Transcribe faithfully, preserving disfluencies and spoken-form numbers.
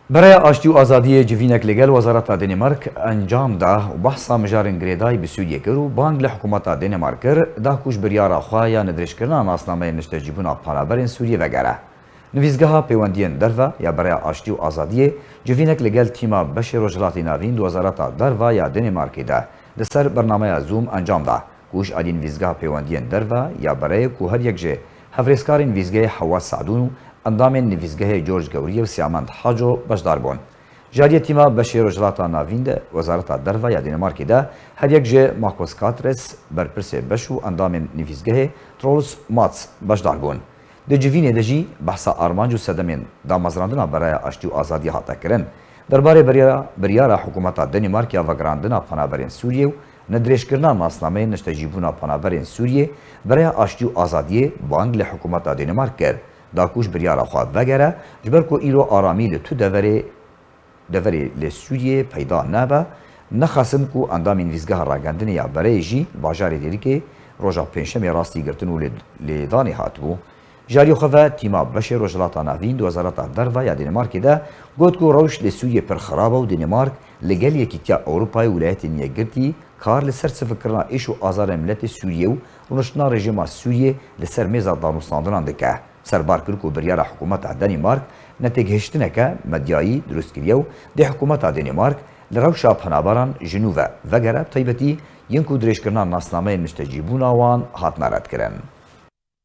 Bereya Aştî û Azadiyê civînek li gel Wezareta Danimark encam da û behsa mijarên girêdayî bi Sûriyê kir û bang li hikûmeta Danimark kir, da ku ji biryara xwe ya nedirêjkirina nasnameyên niştecîbûna penaberên Sûriyê vegere. Nivîsgeha Pêwendiyên Derve ya Bereya Aştî û Azadiyê civînek li gel tîma beşê Rojhilatê Navîn di Wezareta Derve ya Danimarkê de li ser bernameya Zoom encam da, ku ji alî Nivîsgeha Pêwendiyên Derve ya Bereyê ku her yek ji hevrêzkarên nivîsgehê Hewa Sadûn û endamên nivîsgehê George Gewriyê û Siyamend Haco beşdar bûn. Ji aliyê tîma beşê Rojhilata Navîn de Wezareta Derve ya Danimarkê de her yek ji Marcus Katres, berpirsê beş û endamên nivîsgehê Troels Mats beşdar bûn. Di civînê de jî behsa armanc û sedemên damezrandina Bereya Aştî û Azadiyê hate kirin. Derbarê biryara, biryara hikûmeta Danimark ya vegerandina penaberên Sûriyê û nedirêjkirina nasnameyên niştecîbûna penaberên Sûriyê, Bereya Aştî û Azadiyê bang li hikûmeta Danimark kir, da ku ji biryara xwe vegere, ji ber ku îro aramî li tu deverê deverê li Sûriyê peyda nebe, nexasim ku endamên Nivîsgeha Ragihandinê ya Bereyê jî bajarê Dêrikê roja Pêncşemê rastî girtin û lê, lêdanê hatibû. Ji alî xwe ve tîma beşê Rojhilata Navîn di Wezareta Derve ya Danimarkê de got ku rewş li Sûriyê pir xirab e û Danimark li gel Yekîtiya Ewropayê û Wilayetên Yekgirtî kar li ser sivikirina êş û azarên miletê Sûriyê û rûniştina rejîma Sûriyê li ser mêza danûstandinan dike. Serbar kir ku biryara hikûmeta Danimark netêgihiştineke medyayî dirust kiriye û dê hikûmeta Danimark li rewşa penaberan ji nû ve vegere, bi taybetî yên ku dirêjkirina nasnameyên niştecîbûna wan hatine redkirin.